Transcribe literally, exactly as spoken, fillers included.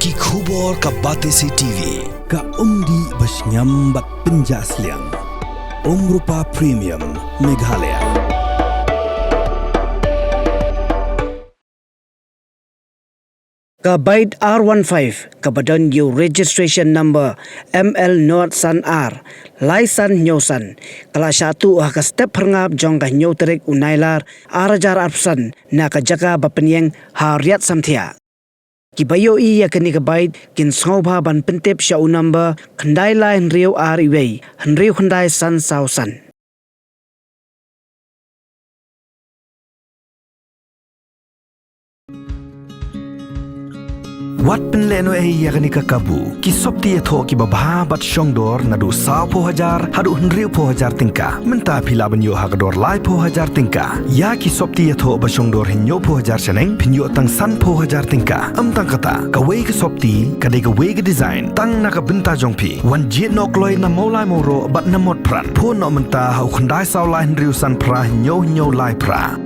Ki khubor ka Batesi T V, ka umdih ba shngiam bad pynjah sliang. Umrupa Premium, Meghalaya. Ka bike R one five, kaba don ïa u registration number M L nod san ar, lai san hynñiew san, ka la shah tuh ha ka step phyrngap jong ka hynñiew tarik u Nailar, ar hajar arphew san, na ka jaka ba pynïeng ha Riat Samthiah. Kiba ïohi ïa kane ka bike, kin sngewbha ban pyntip sha u number khyndai lai hynriew ar wei, hynriew khyndai san saw san. Wat pynlehnohei ïa kane ka kabu. Ki sopti ïathoh kiba bha bad shongdor naduh sawphew hajar haduh hynriewphew hajar tyngka. Mynta phi lah ban ïoh ha ka dor laiphew hajar tyngka. Ïa ki sopti ïathoh ba shongdor hynñiewphew hajar shaneng, phin ïoh tang sanphew hajar tyngka. Ym tang kata, kawei ka sopti ka dei kawei ka design tang na ka bynta jong phi. Wan jied noh kloi na Mawlai Mawroh bad na Motphran. Phone noh mynta ha u khyndai saw lai hynriew san phra hynñiew hynñiew lai phra.